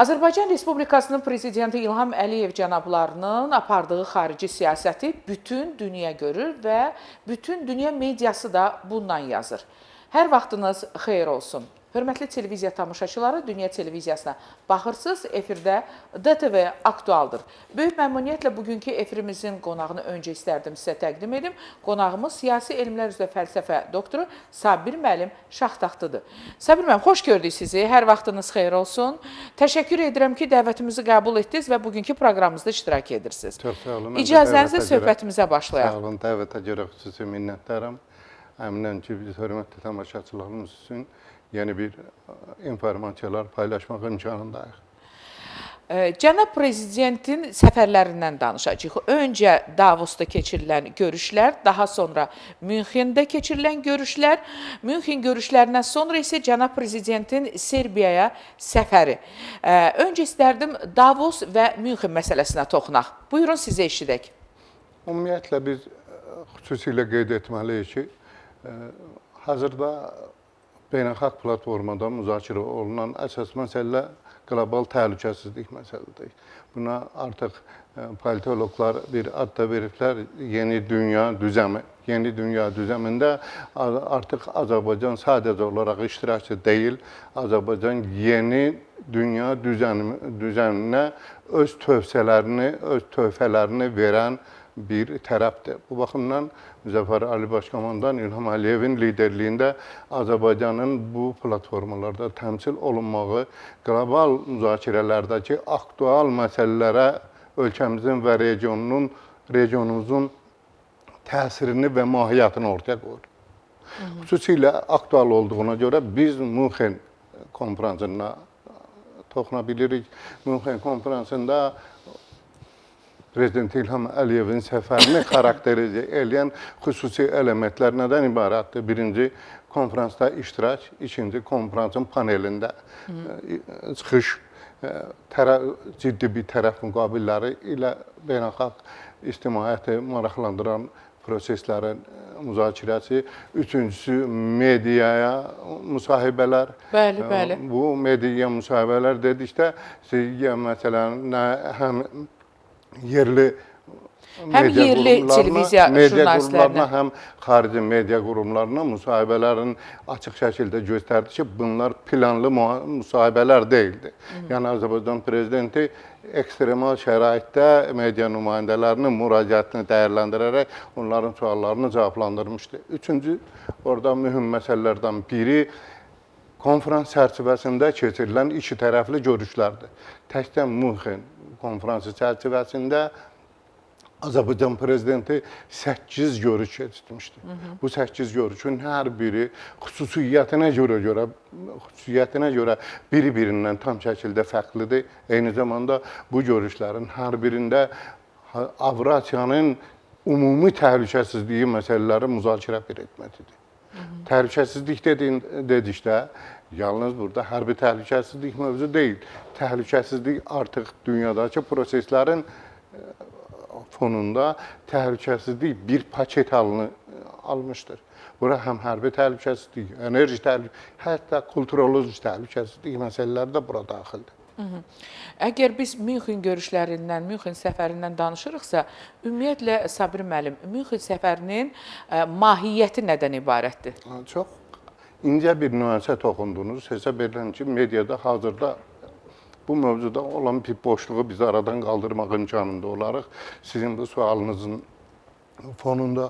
Azərbaycan Respublikasının prezidenti İlham Əliyev cənablarının apardığı xarici siyasəti bütün dünya görür və bütün dünya mediası da bundan yazır. Hər vaxtınız xeyir olsun. Hörmətli televiziya tamaşaçıları, Dünya Televiziyasına baxırsınız, efirdə DTV aktualdır. Böyük məmnuniyyətlə bugünkü efirimizin qonağını öncə istərdim sizə təqdim edim. Qonağımız siyasi elmlər üzrə fəlsəfə doktoru Sabir müəllim Şahtaxtıdır. Sabir müəllim, xoş gördük sizi. Hər vaxtınız xeyir olsun. Təşəkkür edirəm ki, dəvətimizi qəbul etdiniz və bugünkü proqramımızda iştirak edirsiniz. Çox sağ olun. İcazənizlə söhbətimizə başlayaq. Sağ olun, dəvətə görə xüsusi minnətdaram. Əminəm ki, biz hörmətli tamaşaçılarımız üçün yeni bir informasiyalar paylaşmaq imkanındayıq. Cənab Prezidentin səfərlərindən danışacağıq. Öncə Davosda keçirilən görüşlər, daha sonra Münxendə keçirilən görüşlər, Münxen görüşlərindən sonra isə cənab Prezidentin Serbiyaya səfəri. Öncə istərdim Davos və Münxen məsələsinə toxunaq. Buyurun, sizə eşidək. Ümumiyyətlə, biz xüsusilə qeyd etməliyik ki, hazırda beynəlxalq platformada müzakirə olunan əsas məsələ qlobal təhlükəsizlik məsələdir. Buna artıq politoloqlar bir ad da veriblər, yeni dünya düzəmi. Yeni dünya düzəmində artıq Azərbaycan sadəcə olaraq iştirakçı deyil, Azərbaycan yeni dünya düzəninə öz tövsiyələrini, öz töhfələrini verən bir tərəfdir. Bu baxımdan Müzəffər Ali Başkomandan İlham Əliyevin liderliyində Azərbaycanın bu platformalarda təmsil olunmağı qlobal müzakirələrdəki aktual məsələlərə ölkəmizin və regionumuzun təsirini və mahiyyətini ortaya qoyur. Xüsusilə aktual olduğuna görə biz Münxen konfransına toxuna bilirik. Münxen konfransında Prezident İlham Əliyevin səfərini xarakterizə eləyən xüsusi elementlər nədən ibarətdir? Birinci, konfransda iştirak, ikinci, konfransın panelində çıxış, ciddi bir tərəf müqavilləri ilə beynəlxalq ictimaiyyəti maraqlandıran proseslərin müzakirəsi, üçüncüsü, mediaya müsahibələr. Bəli, bəli. Bu mediaya müsahibələr dedikdə, məsələn, həm yerli həm yerli televiziya jurnalistlərinə, həm xarici media qurumlarına müsahibələrin açıq şəkildə göstərdi ki, bunlar planlı müsahibələr deyildi. Yəni Azərbaycan prezidenti ekstremal şəraitdə media nümayəndələrinin müraciətini dəyərləndirərək onların suallarını cavablandırmışdı. Üçüncü, orada mühüm məsələlərdən biri konfrans çərçivəsində keçirilən iki tərəfli görüşlərdir. Təkcə Münxen konfransı çərçivəsində Azərbaycan prezidenti 8 görüş keçirmişdi. Bu 8 görüşün hər biri xüsusiyyətinə görə bir-birindən tam şəkildə fərqlidir. Eyni zamanda bu görüşlərin hər birində Avrasiyanın ümumi təhlükəsizliyi məsələləri müzakirə etməkdir. Təhlükəsizlik dedikdə, yalnız burada hərbi təhlükəsizlik mövzu deyil. Təhlükəsizlik artıq dünyadakı proseslərin fonunda təhlükəsizlik bir paket halını almışdır. Bura həm hərbi təhlükəsizlik, enerji təhlükəsizlik, hətta kulturoloji təhlükəsizlik məsələləri də bura daxildir. Əgər biz Münxen görüşlərindən, Münxen səfərindən danışırıqsa, ümumiyyətlə, Sabir müəllim, Münxen səfərinin mahiyyəti nədən ibarətdir? Çox incə bir nüansə toxundunuz. Hesab edirəm ki, mediada hazırda bu mövzuda olan bir boşluğu biz aradan qaldırmaq imkanında olarıq. Sizin bu sualınızın fonunda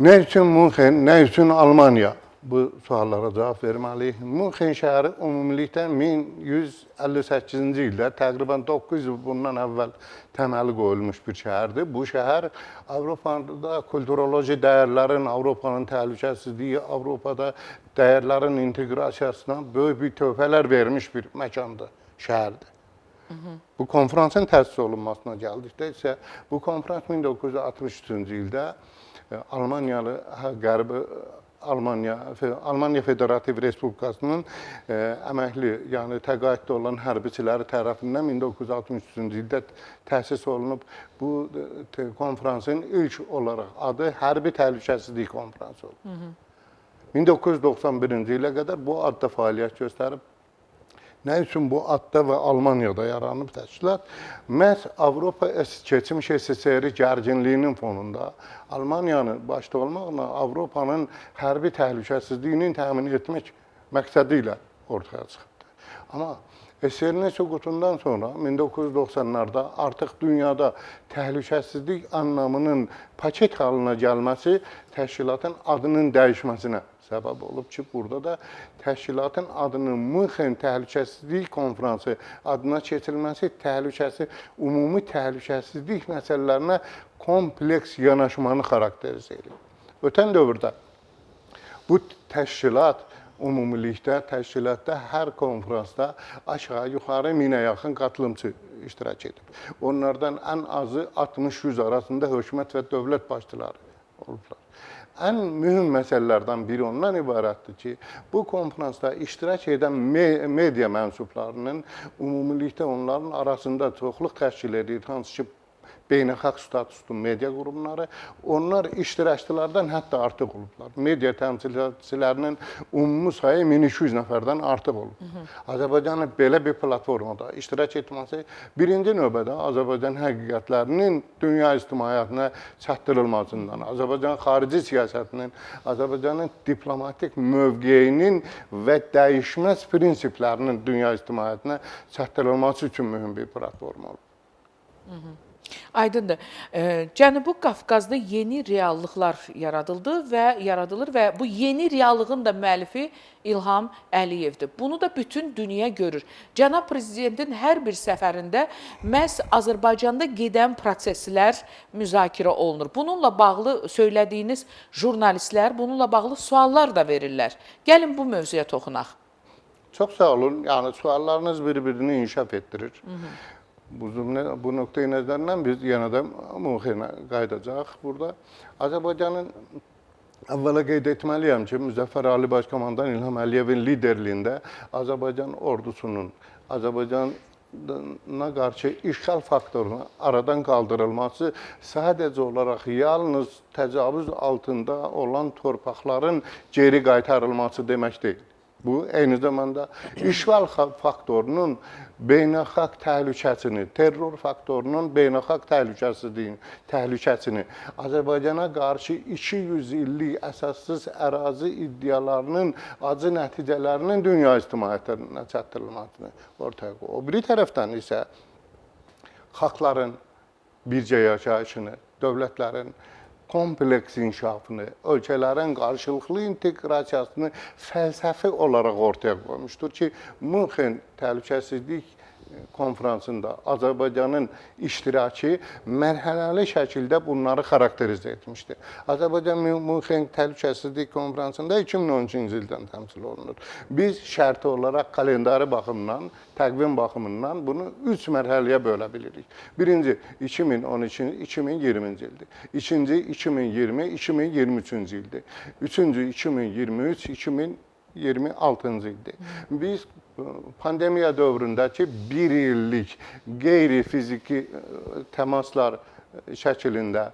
nə üçün Münxen, nə üçün Almaniya? Bu suallara cavab verməliyik. Münxen şəhəri ümumilikdə 1158-ci ildə, təqribən 900 il bundan əvvəl təməli qoyulmuş bir şəhərdir. Bu şəhər Avropada kulturoloji dəyərlərin, Avropanın təhlükəsizliyi, Avropada dəyərlərin inteqrasiyasına böyük bir töhfələr vermiş bir məkandır, şəhərdir. Bu konfransın təsis olunmasına gəldikdə isə, bu konfrans 1963-cü ildə Almaniyalı Qərbi Almaniya Federativ Respublikasının əməkli, yəni təqaüddə olan hərbiçiləri tərəfindən 1963-cü ildə təsis olunub. Bu konfransın ilk olaraq adı Hərbi Təhlükəsizlik Konfransı olub. 1991-ci ilə qədər bu adda fəaliyyət göstərib. Nə üçün bu adda və Almaniyada yaranıb təşkilat? Məhz Avropa keçmiş SSR gərginliyinin fonunda Almaniyanın başda olmaqla Avropanın hərbi təhlükəsizliyinin təmin etmək məqsədi ilə ortaya çıxıbdır. Amma SSR-nin süqutundan sonra 1990-larda artıq dünyada təhlükəsizlik anlamının paket halına gəlməsi təşkilatın adının dəyişməsinə səbəb olub ki, burada da təşkilatın adının Münxen Təhlükəsizlik Konfransı adına keçirilməsi ümumi təhlükəsizlik məsələlərinə kompleks yanaşmanı xarakterizə edir. Ötən dövrdə bu təşkilat ümumilikdə təşkilatda hər konfransda aşağı-yuxarı 1000-ə yaxın katılımçı iştirak edib. Onlardan ən azı 60-100 arasında hökumət və dövlət başçıları olublar. Ən mühüm məsələlərdən biri ondan ibarətdir ki, bu konfransda iştirak edən media mənsublarının ümumilikdə onların arasında çoxluq təşkil edir, hansı ki, beynəlxalq statuslu media qurumları, onlar iştirakçılardan hətta artıq olublar. Media təmsilçilərinin ümumi sayı 1200 nəfərdən artıq olub. Azərbaycanın belə bir platformada iştirak etməsi birinci növbədə Azərbaycan həqiqətlərinin dünya ictimaiyyətinə çatdırılmasından, Azərbaycan xarici siyasətinin, Azərbaycanın diplomatik mövqeyinin və dəyişməz prinsiplərinin dünya ictimaiyyətinə çatdırılması üçün mühüm bir platforma olub. Aydındır. Cənubi Qafqazda yeni reallıqlar yaradıldı və yaradılır və bu yeni reallığın da müəllifi İlham Əliyevdir. Bunu da bütün dünya görür. Cənab Prezidentin hər bir səfərində məhz Azərbaycanda gedən proseslər müzakirə olunur. Bununla bağlı söylədiyiniz jurnalistlər bununla bağlı suallar da verirlər. Gəlin bu mövzuya toxunaq. Çox sağ olun. Yəni suallarınız bir-birini inkişaf etdirir. Bu nöqteyi nəzərdən biz yenə də Münxenə qayıdacaq burada. Azərbaycanın əvvəla qeyd etməliyəm ki, Müzəffər Ali Başkomandan İlham Əliyevin liderliyində Azərbaycan ordusunun Azərbaycana qarşı işğal faktorunun aradan qaldırılması sadəcə olaraq yalnız təcavüz altında olan torpaqların geri qaytarılması demək deyil. Bu, eyni zamanda işğal faktorunun beynəlxalq təhlükəsini, terror faktorunun beynəlxalq təhlükəsini, Azərbaycana qarşı 200 illik əsassız ərazi iddialarının acı nəticələrinin dünya ictimaiyyətinə çatdırılmasını ortaya qoyur. O biri tərəfdən isə xalqların bircə yaşayışını, dövlətlərin kompleks inkişafını, ölkələrin qarşılıqlı inteqrasiyasını fəlsəfi olaraq ortaya qoymuşdur ki, Münxen Təhlükəsizlik Konfransında Azərbaycanın iştirakı mərhələli şəkildə bunları xarakterizə etmişdir. Azərbaycan Münxen Təhlükəsizlik Konfransında 2013-cü ildən təmsil olunur. Biz şərti olaraq kalendarı baxımından, təqvim baxımından bunu 3 mərhələyə bölə bilirik. Birinci 2012-2020-ci ildir. İkinci 2020-2023-cü ildir. Üçüncü 2023-2026-cı ildir. Biz pandemiya dövründəki bir illik qeyri-fiziki təmaslar şəklində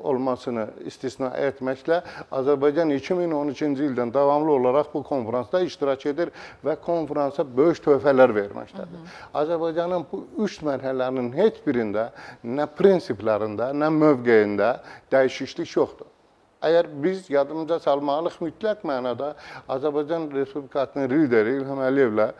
olmasını istisna etməklə Azərbaycan 2012-ci ildən davamlı olaraq bu konfransda iştirak edir və konfransa böyük töhfələr verməkdədir. Azərbaycanın bu üç mərhələnin heç birində nə prinsiplərində, nə mövqeyində dəyişiklik yoxdur. Əgər biz yadımıza salmalıyıq, mütləq mənada Azərbaycan Respublikasının lideri İlham Əliyevlə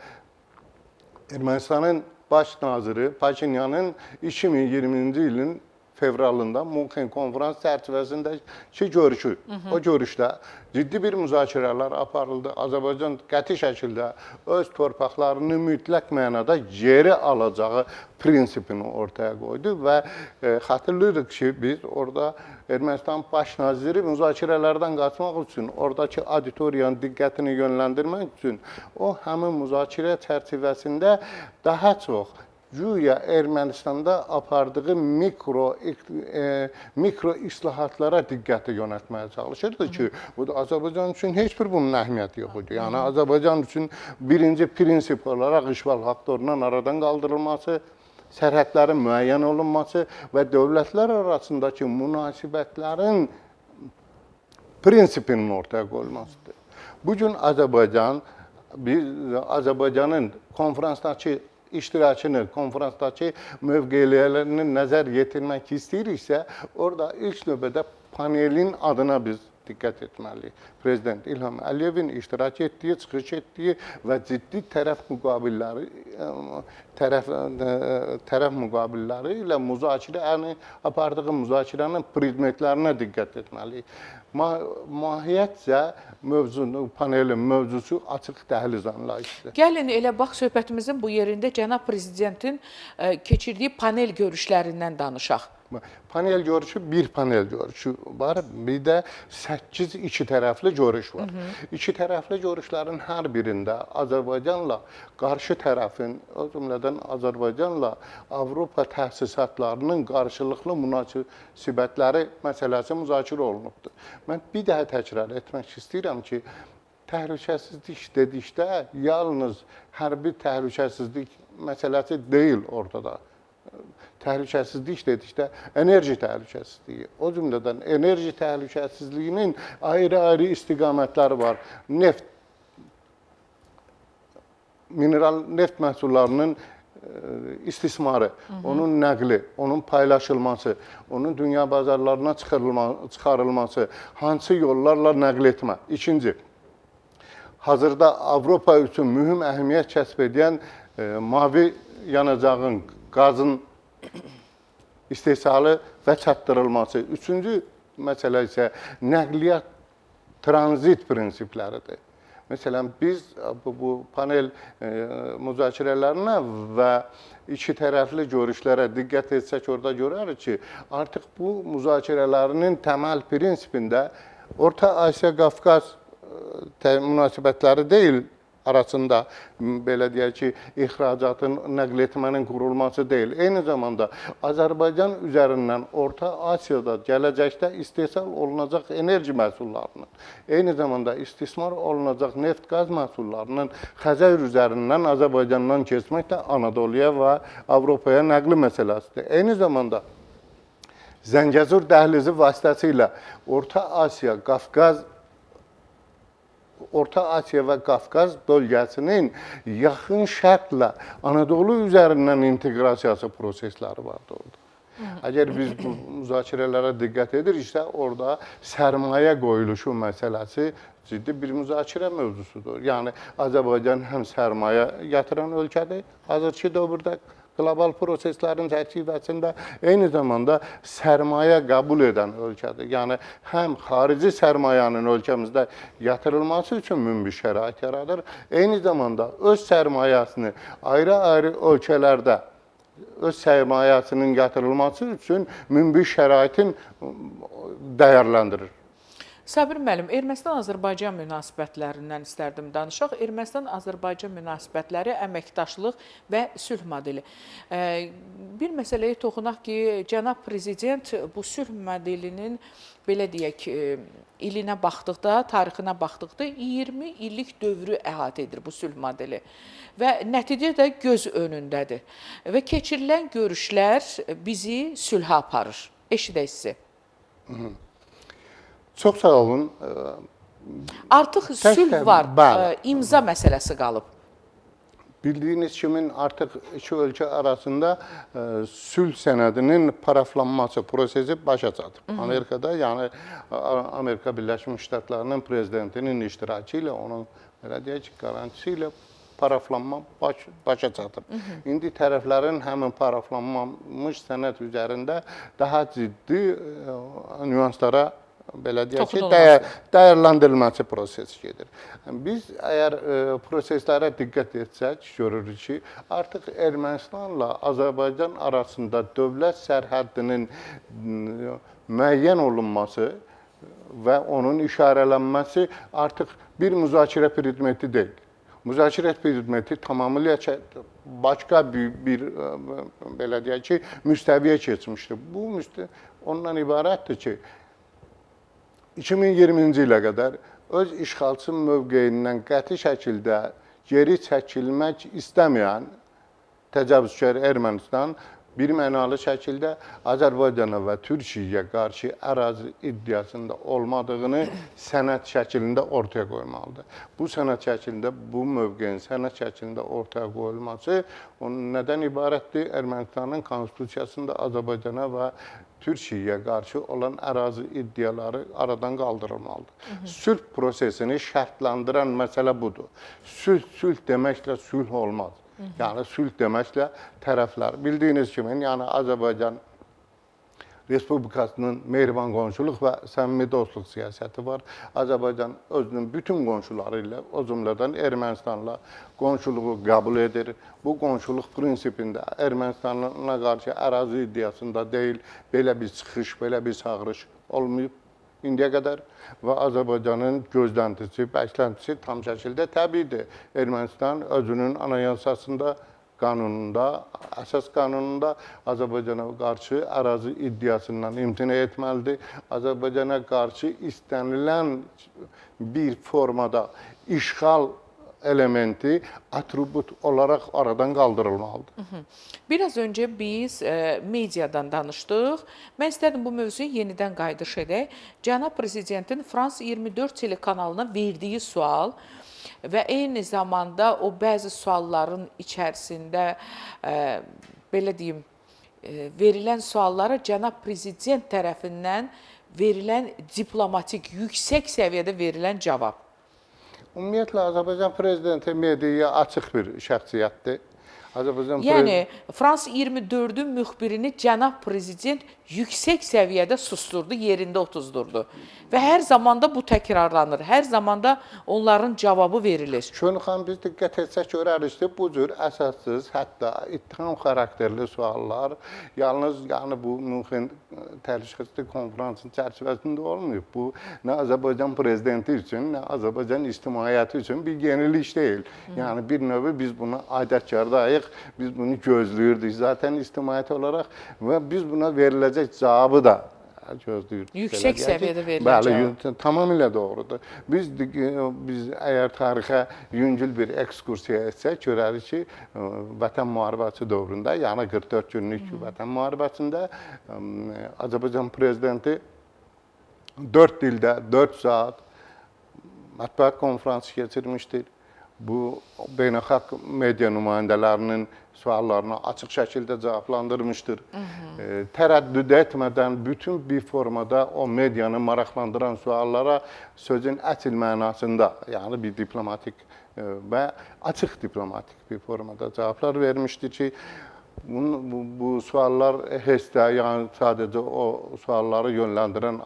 Ermənistanın baş naziri Paşinyanın 2020-ci ilin fevralında Münxen konfrans çərçivəsindəki görüşü. O görüşdə ciddi bir müzakirələr aparıldı. Azərbaycan qəti şəkildə öz torpaqlarını mütləq mənada geri alacağı prinsipini ortaya qoydu və xatırlayırıq ki, biz orada Ermənistan baş naziri müzakirələrdən qaçmaq üçün, oradakı auditoriyanın diqqətini yönləndirmək üçün o həmin müzakirə çərçivəsində daha çox güya Ermənistanda apardığı mikro islahatlara diqqəti yönəltməyə çalışırdı ki, bu da Azərbaycan üçün heç bir bunun əhəmiyyəti yox idi. Yəni Azərbaycan üçün birinci prinsip olaraq işğal faktorunun aradan qaldırılması, sərhədlərin müəyyən olunması və dövlətlər arasındakı münasibətlərin prinsipinin ortaya qoyulmasıdır. Bugün Azərbaycan Biz Azərbaycanın konfransdakı iştirakını, konfransdakı mövqelərini nəzər yetirmək istəyiriksə, orada ilk növbədə panelin adına biz diqqət etməliyik. Prezident İlham Əliyevin iştirak etdiyi, çıxış etdiyi və ciddi tərəf müqavilləri tərəf müqavilləri ilə müzakirəni apardığı müzakirənin predmetlərinə diqqət etməliyik. Mahiyyətcə mövzunun, panelin mövzusu açıq dəhliz anlayışıdır. Gəlin elə bax söhbətimizin bu yerində cənab prezidentin keçirdiyi panel görüşlərindən danışaq. Panel görüşü, bir panel görüşü var, bir də 8 iki tərəfli görüş var. İki tərəfli görüşlərin hər birində Azərbaycanla qarşı tərəfin, o cümlədən Azərbaycanla Avropa təsisatlarının qarşılıqlı münasibətləri məsələsi müzakirə olunubdur. Mən bir daha təkrar etmək istəyirəm ki, təhlükəsizlik dedikdə yalnız hərbi təhlükəsizlik məsələsi deyil ortada. Təhlükəsizlik dedikdə enerji təhlükəsizliyi, o cümlədən enerji təhlükəsizliyinin ayrı-ayrı istiqamətləri var. Neft, mineral neft məhsullarının istismarı, onun nəqli, onun paylaşılması, onun dünya bazarlarına çıxarılması, hansı yollarla nəql etmə. İkinci, hazırda Avropa üçün mühüm əhəmiyyət kəsb edən mavi yanacağın, qazın istehsalı və çatdırılması. Üçüncü məsələ isə nəqliyyat tranzit prinsipləridir. Məsələn, biz bu panel müzakirələrinə və iki tərəfli görüşlərə diqqət etsək, orada görərik ki, artıq bu müzakirələrinin təməl prinsipində Orta Asiya-Qafqaz münasibətləri deyil, arasında belə deyək ki, ixracatın, nəql etmənin qurulması deyil. Eyni zamanda Azərbaycan üzərindən Orta Asiyada gələcəkdə istehsal olunacaq enerji məhsullarının, eyni zamanda istismar olunacaq neft-qaz məhsullarının Xəzər üzərindən Azərbaycandan keçmək də Anadoluya və Avropaya nəqli məsələsidir. Eyni zamanda Zəngəzur dəhlizi vasitəsilə Orta Asiya, Qafqaz, Orta Asiya və Qafqaz bölgəsinin yaxın şərqlə Anadolu üzərindən inteqrasiyası prosesləri vardı orada. Əgər biz bu müzakirələrə diqqət ediriksə, orada sərmayə qoyuluşu məsələsi ciddi bir müzakirə mövzusudur. Yəni, Azərbaycan həm sərmayə yatıran ölkədir, hazırki dövrdə qlobal proseslərin çərçivəsində eyni zamanda sərmayə qəbul edən ölkədir. Yəni, həm xarici sərmayənin ölkəmizdə yatırılması üçün münbit şərait yaradır, eyni zamanda öz sərmayəsini ayrı-ayrı ölkələrdə öz sərmayəsinin yatırılması üçün münbit şəraitin dəyərləndirir. Sabir müəllim, Ermənistan-Azərbaycan münasibətlərindən istərdim danışaq. Ermənistan-Azərbaycan münasibətləri, əməkdaşlıq və sülh modeli. Bir məsələyə toxunaq ki, cənab prezident bu sülh modelinin, belə deyək, ilinə baxdıqda, tarixinə baxdıqda 20 illik dövrü əhatə edir bu sülh modeli. Və nəticə də göz önündədir. Və keçirilən görüşlər bizi sülhə aparır. Eşidək sizi. Çox sağ olun. Artıq sülh var, imza məsələsi qalıb. Bildiyiniz kimi artıq iki ölkə arasında sülh sənədinin paraflanması prosesi başa çatıb. Amerikada, yəni Amerika Birləşmiş Ştatlarının prezidentinin iştirakı ilə, onun belə deyək ki, qarantisi ilə paraflanma başa çatıb. İndi tərəflərin həmin paraflanmış sənəd üzərində daha ciddi nüanslara belə deyək ki, dəyərləndirilməsi prosesi gedir. Biz əgər proseslərə diqqət etsək, görürük ki, artıq Ermənistanla Azərbaycan arasında dövlət sərhəddinin müəyyən olunması və onun işarələnməsi artıq bir müzakirə predmeti deyil. Müzakirə predmeti tamamilə başqa bir belə deyək ki, müstəviyə keçmişdir. Bu ondan ibarətdir ki, 2020-ci ilə qədər öz işğalçı mövqeyindən qəti şəkildə geri çəkilmək istəməyən təcavüzkar Ermənistan bir mənalı şəkildə Azərbaycana və Türkiyəyə qarşı ərazi iddiasında olmadığını sənəd şəklində ortaya qoymalıdır. Bu sənəd şəklində, bu mövqeyin sənəd şəklində ortaya qoyulması onun nədən ibarətdir? Ermənistanın konstitusiyasında Azərbaycana və Türkiyəyə qarşı olan ərazi iddiaları aradan qaldırılmalıdır. Sülh prosesini şərtləndirən məsələ budur. Sülh deməklə sülh olmaz. Yəni sülh deməklə tərəflər, bildiyiniz kimi, yəni Azərbaycan Respublikasının mehriban qonşuluq və səmimi dostluq siyasəti var. Azərbaycan özünün bütün qonşuları ilə, o cümlədən Ermənistanla qonşuluğu qəbul edir. Bu qonşuluq prinsipində Ermənistana qarşı ərazi iddiasında deyil, belə bir çıxış, belə bir çağırış olmayıb indiyə qədər və Azərbaycanın gözləntisi, bəklentisi tam şəkildə təbiidir. Ermənistan özünün anayasasında, qanununda, əsas qanununda Azərbaycana qarşı ərazi iddiasından imtina etməlidir. Azərbaycana qarşı istənilən bir formada işğal elementi atribut olaraq aradan qaldırılmalıdır. Biraz öncə biz mediadan danışdıq. Mən istərdim bu mövzuya yenidən qayıdış edək. Cənab Prezidentin Frans 24 telekanalına verdiyi sual və eyni zamanda o bəzi sualların içərisində belə deyim, verilən suallara cənab Prezident tərəfindən verilən diplomatik, yüksək səviyyədə verilən cavab. Ümumiyyətlə, Azərbaycan prezidenti mediaya açıq bir şəxsiyyətdir. Azərbaycan yəni, Frans 24-ün müxbirini cənab prezident yüksək səviyyədə susturdu, yerində otuzdurdu. Və hər zaman da bu təkrarlanır, hər zaman da onların cavabı verilir. Şönü xanım, biz diqqət etsək görərik ki, bu cür əsassız, hətta ittiham xarakterli suallar yalnız yəni bu Münxen Təhlükəsizlik Konfransının çərçivəsində olmayıb. Bu, nə Azərbaycan prezidenti üçün, nə Azərbaycan ictimaiyyəti üçün bir yenilik deyil. Yəni, bir növü biz buna adətkardayıq, biz bunu gözləyirdik zaten ictimaiyyət olaraq və biz buna veriləcək cavabı da gözləyirdik. Yüksək səviyyədə verilən cavab. Bəli, tamamilə doğrudur. Biz əgər tarixə yüngül bir ekskursiya etsək, görərik ki, Vətən müharibəsi dövründə, yəni 44 günlük Vətən müharibəsində Azərbaycan prezidenti 4 dildə 4 saat mətbuat konfransı keçirmişdir. Bu, beynəlxalq media nümayəndələrinin suallarına açıq şəkildə cavablandırmışdır. Tərəddüd etmədən bütün bir formada o medianı maraqlandıran suallara sözün əsl mənasında, yəni bir diplomatik və açıq diplomatik bir formada cavablar vermişdir ki, bu suallar heç də, yəni sadəcə o sualları yönləndirən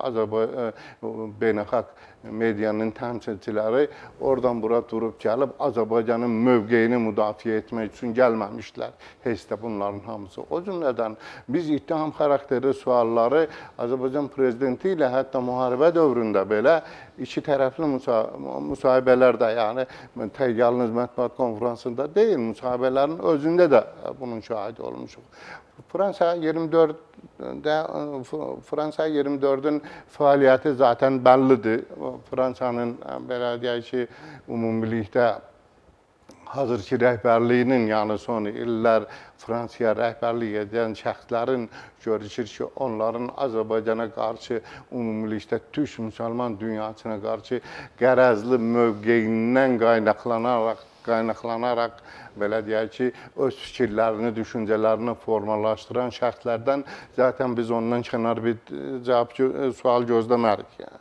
beynəlxalq medianın təmsilçiləri oradan bura durub gəlib Azərbaycanın mövqeyini müdafiə etmək üçün gəlməmişdilər. Heç də bunların hamısı. O cümlədən biz ittiham xarakterli sualları Azərbaycan prezidenti ilə hətta müharibə dövründə belə iki tərəfli müsahibələrdə, yəni yalnız mətbuat konfransında deyil, müsahibələrin özündə də bunun şahidi olmuşuq. Fransa 24-ün fəaliyyəti zaten bəllidir. Fransanın, belə deyək ki, ümumilikdə hazırki rəhbərliyinin, yəni son illər Fransaya rəhbərlik edən şəxslərin görüşür ki, onların Azərbaycana qarşı, ümumilikdə türk müsəlman dünyasına qarşı qərəzli mövqeyindən qaynaqlanaraq, belə deyək ki, öz fikirlərini, düşüncələrini formalaşdıran şəxslərdən zaten biz ondan kənar bir cavab, sual gözləmərik. Yəni.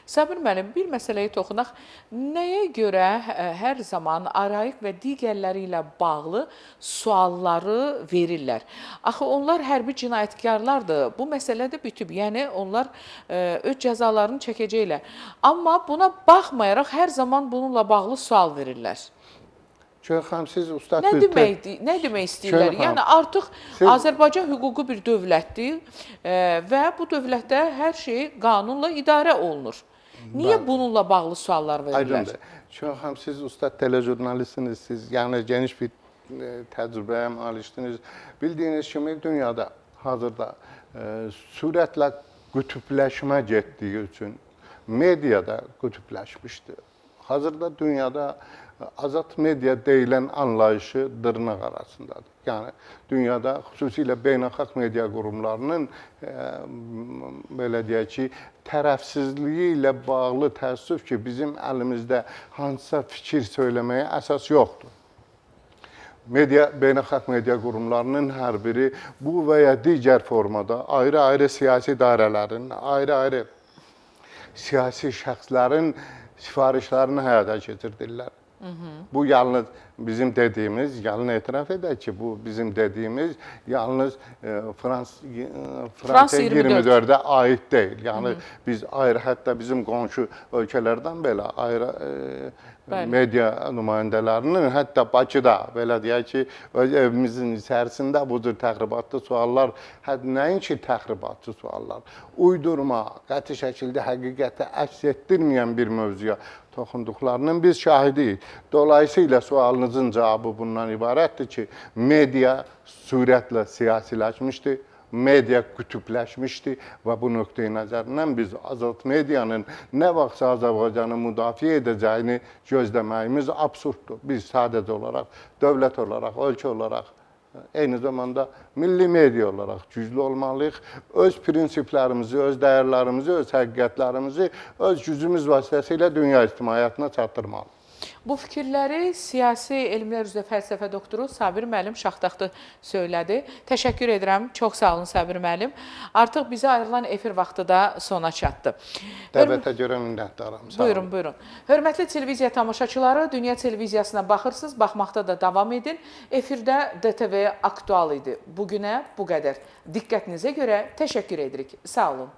Sabir müəllim, bir məsələyə toxunaq. Nəyə görə hər zaman Arayik və digərləri ilə bağlı sualları verirlər? Axı, onlar hərbi cinayətkarlardır. Bu məsələ də bitib. Yəni, onlar öz cəzalarını çəkəcəklər. Amma buna baxmayaraq hər zaman bununla bağlı sual verirlər. Şöyle xanım, siz ustad nə demək istəyirlər? Yəni artıq Azərbaycan hüquqi bir dövlətdir və bu dövlətdə hər şey qanunla idarə olunur. Niyə bununla bağlı suallar verirlər? Aydındır. Şöyle xanım, siz ustad telejurnalistsiniz, siz yəni geniş bir təcrübəyə maliksiniz. Bildiyiniz kimi dünyada hazırda sürətlə qütübləşmə getdiyi üçün mediada qütübləşmişdir. Hazırda dünyada Azad media deyilən anlayışı dırnaq arasındadır. Yəni dünyada xüsusilə beynəlxalq media qurumlarının belə deyək ki, tərəfsizliyi ilə bağlı təəssüf ki, bizim əlimizdə hansısa fikir söyləməyə əsas yoxdur. Media, beynəlxalq media qurumlarının hər biri bu və ya digər formada ayrı-ayrı siyasi dairələrin, ayrı-ayrı siyasi şəxslərin sifarişlərini həyata keçirdirlər. Bu yalnız bizim dediyimiz, yalnız etiraf edək ki, bu bizim dediyimiz yalnız Fransa 24-ə aid deyil. Yəni biz ayrı, hətta bizim qonşu ölkələrdən belə ayrı media nümayəndələrinin, hətta Bakıda belə deyək ki, öz evimizin içərisində bu cür təxribatlı suallar, nəinki təxribatçı suallar, uydurma, qəti şəkildə həqiqəti əks etdirməyən bir mövzuya toxunduqlarının biz şahidiyik. Dolayısıyla sualınızın cavabı bundan ibarətdir ki, media sürətlə siyasiləşmişdir, media qütübləşmişdi və bu nöqteyi nəzərdən biz azad medianın nə vaxtsa Azərbaycanı müdafiə edəcəyini gözləməyimiz absurddur. Biz sadəcə olaraq, dövlət olaraq, ölkə olaraq, eyni zamanda milli media olaraq güclü olmalıyıq. Öz prinsiplərimizi, öz dəyərlərimizi, öz həqiqətlərimizi öz gücümüz vasitəsilə dünya ictimaiyyətinə çatdırmalıyıq. Bu fikirləri siyasi elmlər üzrə fəlsəfə doktoru Sabir müəllim Şaxtaxtı söylədi. Təşəkkür edirəm. Çox sağ olun Sabir müəllim. Artıq bizə ayrılan efir vaxtı da sona çatdı. Dəvətə görə minnətdaram. Sağ olun. Buyurun, buyurun. Hörmətli televiziya tamaşaçıları, Dünya Televiziyasına baxırsınız, baxmaqda da davam edin. Efirdə DTV Aktual idi. Bugünə bu qədər. Diqqətinizə görə təşəkkür edirik. Sağ olun.